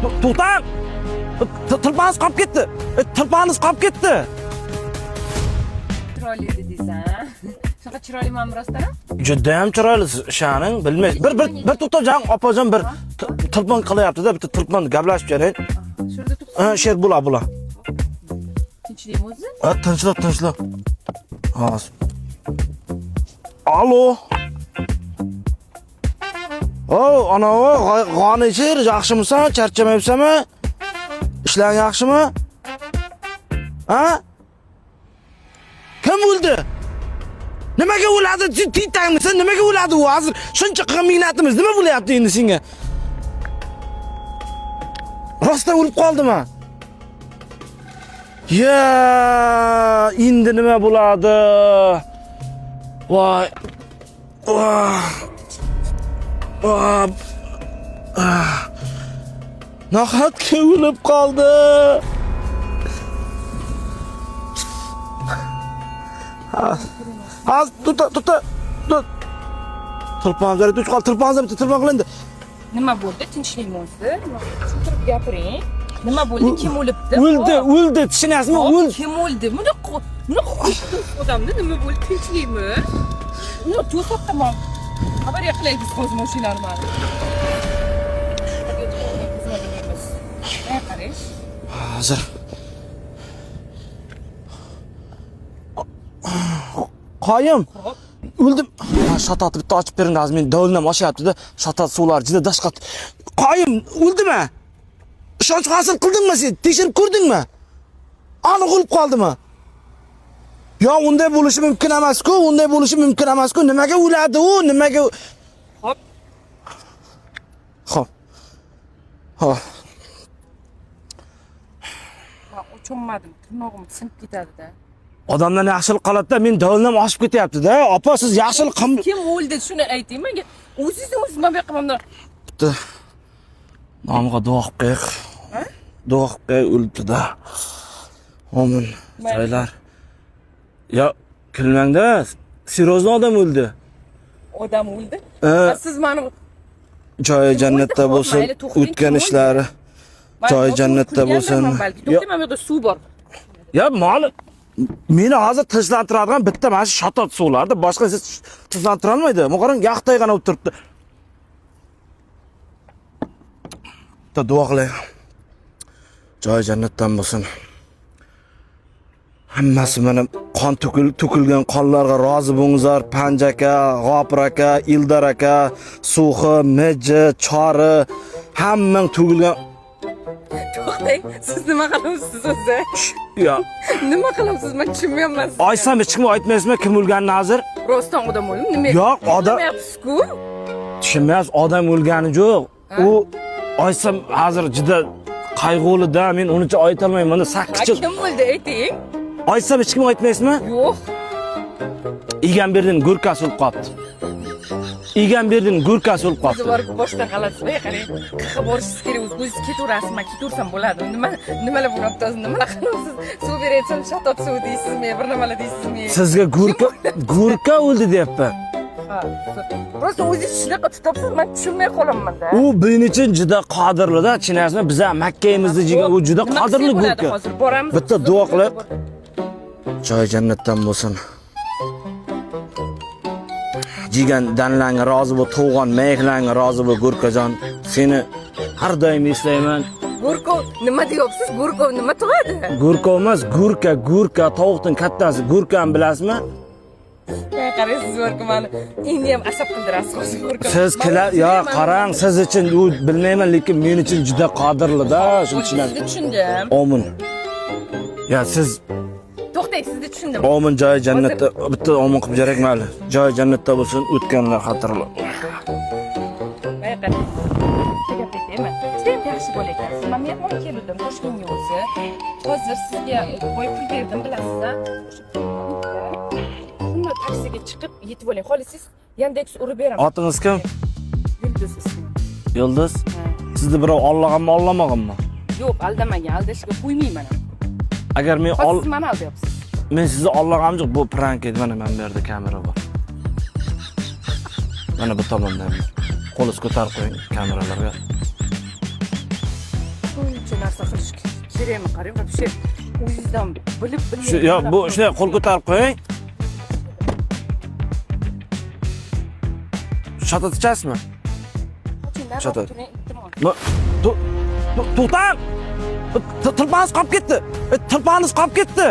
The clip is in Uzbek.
To'xtang! Tilpaniz qolib ketdi. Tilpaniz qolib ketdi. Chiroyli dedingiz a? Shunaqa chiroylimanmi rostdan ham? Juda ham chiroylisiz, ishoning, bilmaysiz. Bir to'xtab, opajon bir tilpon qilyapti-da, bitta tilpon gaplashib keling. Shu yerda tursin. Ha, sher bo'la bo'la. Tinchlikmi o'zi? Ha, tinchlik, tinchlik. Hozir. Alo. O, anavi G'ani sher, yaxshimisan? Charchamayapsanmi? Ishlaring yaxshimi? Ha? Kim o'ldi? Nimaga o'ladi? Tintangmisan? Nimaga o'ladi u hozir? Shuncha qilgan mehnatimiz nima bo'lyapti endi senga? Rostdan o'lib qoldimi? Ya, endi nima bo'ladi? Voy. Voy. Voy. Ah. Nahotki o'lib qoldi? Ha, to'xta, to'xta. Tut. Tilpon zarif tuch qol, tilpon bitta tilpon qil endi. Nima bo'ldi? Tinchlikmi o'zi? Tushuntirib gapiring. Nima bo'ldi? Kim o'libdi? O'ldi, o'ldi, tushunyapsizmi? O'ldi. Kim o'ldi? Bunaqa bunaqa odamda nima bo'ldi? Tinchlikmi? Uni to'satdan man avariya qilay biz hozir mashinani mani. Qarash. Hozir. Qoyim. O'ldim. Ha, shatatni bitta ochib bering hozir, men davlnam oshyapti-da. Shatat suvlari juda dashqat. Qoyim, o'ldimi? Ishonch hosil qildingmi sen? Tekshirib ko'rdingmi? Aniq o'lib qoldimi? Yo, unday bo'lishi mumkin emas-ku, unday bo'lishi mumkin emas-ku. Nimaga o'ladi u? Nimaga? Hop. Xo'p. Xo'p. Man o'chonmadim, tirnog'im sinib ketadi-da. Odamlar yaxshilik qiladi-da, men davlnam oshib ketyapti-da. Opa, siz yaxshilik qil. Kim o'ldi shuni ayting menga. O'zingizni o'zingiz mana bu yoqqa mana Bitta nomiga duo qilib qo'yiq. Duo qilib qo'y, o'libdi-da. Omin. Joylar. Ya, kulmangda, seryozni odam o'ldi. Odam o'ldi. Siz mani Joyi jannatda bo'lsin, o'tgan ishlari. Joyi jannatda bo'lsin. To'xtang, mana bu yerda suv bor. Ya, moli meni hozir tinchlantiradigan bitta mana shu shatot suvlarda, boshqa siz tinchlantira olmaydi. Bu qarang, yaxtayg'ana bo'lib turibdi. Bitta duo qiling. Joyi jannatdan bo'lsin. Hammasi mana qon to'kilgan qonlarga rozi bo'lingizlar. Panj aka, G'ofur aka, Ildar aka, Suxi, Meji, Chori, hammang to'kilgan. To'xtang, siz nima qilyapsiz o'zi? Ya, Nima qilyapsiz? Men tushunmayapman sizni. Oysam hech kimga aytmaysizmi kim o'lganini hozir? Rostdan odam o'ldimi? Nima? Yo'q, odam Tushunmayapsiz-ku. Tushunmayapsiz, odam o'lgani yo'q. U oysam hozir juda qayg'ulida, men unicha aytolmayman. Mana 8 yil. Kim o'ldi ayting? Oysam hech kimga aytmaysizmi? Yo'q. Egamberdin go'rkasi o'lib qolibdi. Egamberdin go'rkasi o'lib O'zi qolibdi. borib boshdan g'alati. Qarang, qayerga borishingiz kerak o'zi? O'zingiz ketaverasiz, men ketaversam bo'ladi. Nima nimalar bo'lyapti o'zi? Nimalar qilyapsiz? Suv berayotsan, shatot suv deysizmi? Bir nimalar deysizmi? Sizga go'rka o'ldi deyapman. Ha, просто o'zingiz shunaqa tutibsiz, men tushunmay qolaman-da. U buning uchun juda qodirli-da, tushunyapsizmi? Biz ham Makkayimizda jigar, u juda Nima qodirli qilsak bo'ladi go'rka. Hozir boramiz. Bitta duo qilib. Joyi jannatdan bo'lsin. Jigan danlangga rozi bo'l, tug'gan mayiklangga rozi bo'l, Go'rkajon. Seni har doim eslayman. Go'rkov nima deyapsiz? Go'rkov nima tug'adi? Go'rkov emas, Go'rka, Go'rka, tovuqning kattasi. Go'rkani bilasizmi? Qarang, siz Go'rkov mani endi ham asab qildirasiz hozir Go'rkov. Siz kela, yo qarang, siz uchun u bilmayman, lekin men uchun juda qodirli-da, shuni Sizni tushundim. Omin. Ya siz To'xtang, sizni tushundim. Omin joyi jannatda, bitta omin qilib berak mayli. Joyi jannatda bo'lsin, o'tganlar xotirlar. Bitta gap aytaymi? Judayam yaxshi bola ekansiz. Men mehmon keldim Toshkentga o'zi. Hozir sizga boy pul berdim, bilasiz-a? O'sha shunda taksiga chiqib yetib oling. Xohlasangiz Yandex urib beraman. Otingiz kim? Yulduz ismi. Yulduz. Sizni birov olloganmi, ollamaganmi? Yo'q, aldamagan, aldashga qo'ymayman ham. Agar men Hozir ol siz meni aldayapsiz. Men sizni ollaganim yo'q, bu prank edi. Mana bu yerda kamera bor. Mana bu tomonda ham. Qo'lingizni ko'tarib qo'ying kameralarga. Narsa qilish kerakmi, qarang, вообще o'zingizdan bilib bilmay. Shu, yo, bu shunday qo'l ko'tarib qo'ying. Shatat ichasizmi? Shatat. Turing, iltimos. To'xtang! Tilpaniz qolib ketdi. Tilpaniz qolib ketdi.